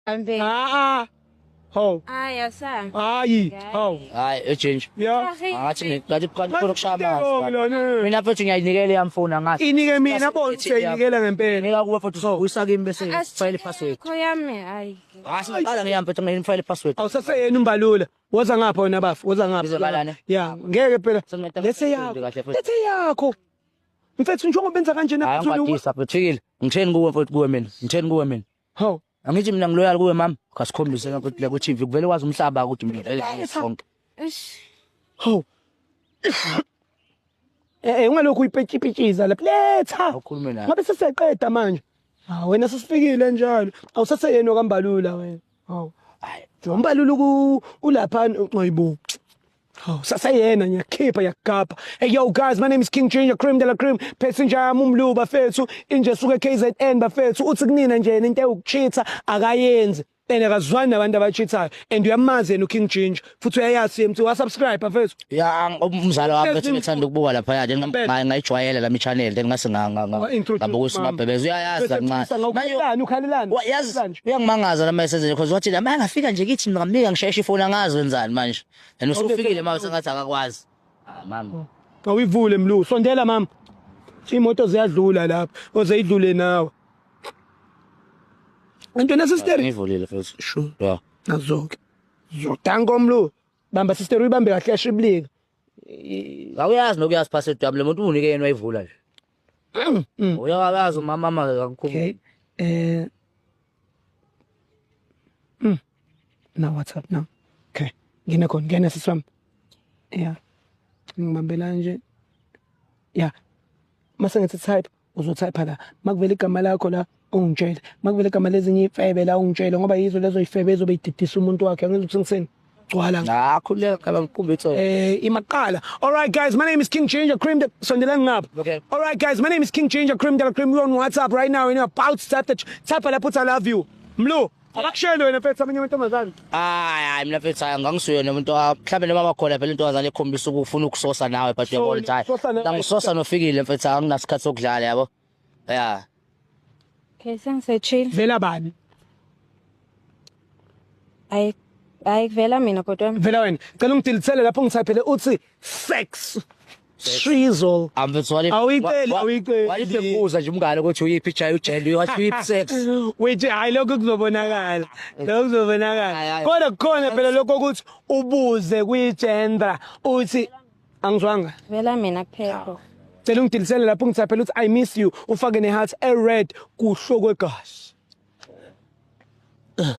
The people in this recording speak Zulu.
Ambe. Ah ah. Hawu. Hayi asami. Hayi. Hawu. Hayi ejinja. Ya. Ngathi ngathi kukhona ukushaya amanzi. Lona. Mina mfethu ngiyayinikela iyamfuna ngathi. Inike mina bona uyayinikela ngempela. Nika kuwe futhi uyisa kimi bese file i-password. Kho yami hayi. Hayi singaqala ngiyami mfethu ngifile i-password. Awusaseyena umbalula. Woza ngapha wena bafu, woza ngapha. Ngizobalana. Ya, ngeke phela. Sengingeta- Lethe yakho. Kahle futhi. Lethe yakho. Mfethu njengoba benza kanje Hayi ngikwatisa mfethu fikile. Ngitheni kuwe mfethu kuwe mina. Ngitheni kuwe mina. Hawu. Angithi mina ngiloyal kuwe mama. Kasikhombise mfethu la ku TV kuvele wazi umhlaba ukuthi mina eh, sonke. Eish. Hawu. Eh ungalokhu uyipetshipitshiza lapha. Letha. Awukhulume naye. Ngabe sesiqeda manje. Ah wena sesifikile njalo. Awusaseyena okambalula wena. Hawu. Hayi. Umbalula ku ulapha hayibo. Oh, saseyena ngiyakhipha ngiyagabha. Hey yo guys, my name is King Ginger Cream de la Cream. Phethe nje yami umlu bafethu, inje suke KZN bafethu. Uthi kunina nje into ewukucheatha akayenzi. And akazwani nabantu abacheathayo. And uyamazi yena uKing Ginger. Futhi uyayazi yena wa subscribe bafethu. Ya umzala wami mfethu ngithanda ukubuka lapha ya then Impela. ngayijwayela la channel then ngase Wa-introduce ngabuka mama. umabhebeza uyayazi kancane. Manje Ukhalelani ukhalelani? Yazi uyangimangaza la message because wathi la mangafika nje kithi ngamnika ngisheshe ifoni angazi wenzani manje. And usufikile manje sengathi akakwazi. Ah mama. Awuyivule mlu, sondela mama. Imoto ziyadlula lapha, ozeyidlule nawe. Antwana sister. Ngivulile futhi. Sure. Ya. Nazoke. Zotango mlu. Bamba sister uyibambe kahle yashiblika. Awuyazi nokuyazi password yami le muntu unike yena wayivula nje. Uyakazi umama mama kakhulu. Okay. Eh. Now what's up now? Okay. Ngena khona, ngena sisi wami. Yeah. Ngibambela nje. Yeah. Mase ngithi type, uzotype la. Makuvela igama lakho la ungitshele. Makuvela igama lezinye ifebe la ungitshele ngoba yizo lezo ifebe ezobe ididisa umuntu wakhe. Angizwa ukuthi ngiseni. Gcwala. Ah khuleka kaba ngiqhubhe itsolo. Eh imaqala. All right guys, my name is King Ginger Cream de sondelani ngapha. Okay. All right guys, my name is King Ginger Cream de la Cream. We're on WhatsApp right now and you're about to tap the tap lapho uthi I love you. Mlu, abakushele wena mfethu abanye amantombazane. Hayi hayi mina mfethu hayi ngangisuye nomuntu mhlawumbe noma bakhona phela intombazane ekhombisa ukufuna ukusosa nawe but uyabona ukuthi hayi Sosa nawe. ngisosa nofikile mfethu anginasikhathi sokudlala yabo. Yeah. Okay, sengisechile. Vela bani? Hayi hayi kuvela mina kodwa. Vela wena. Cela ungidilithele lapho ngithaphele uthi sex. Shrizzle. Amfethu wale Awuyiceli, awuyiceli. Waliphe nje umngane ukuthi uyiphi ijay ujel wathi uyiphi sex. Wait, hayi lokho kuzobonakala. Lokho kuzobonakala. Hayi, hayi. Kodwa kukhona phela lokho ukuthi ubuze kwi-gender uthi angizwanga. Vela mina kuphela. Cela ungidilisele lapho ngithaphele uthi I miss you ufake ne heart e red kuhlo kwegazi.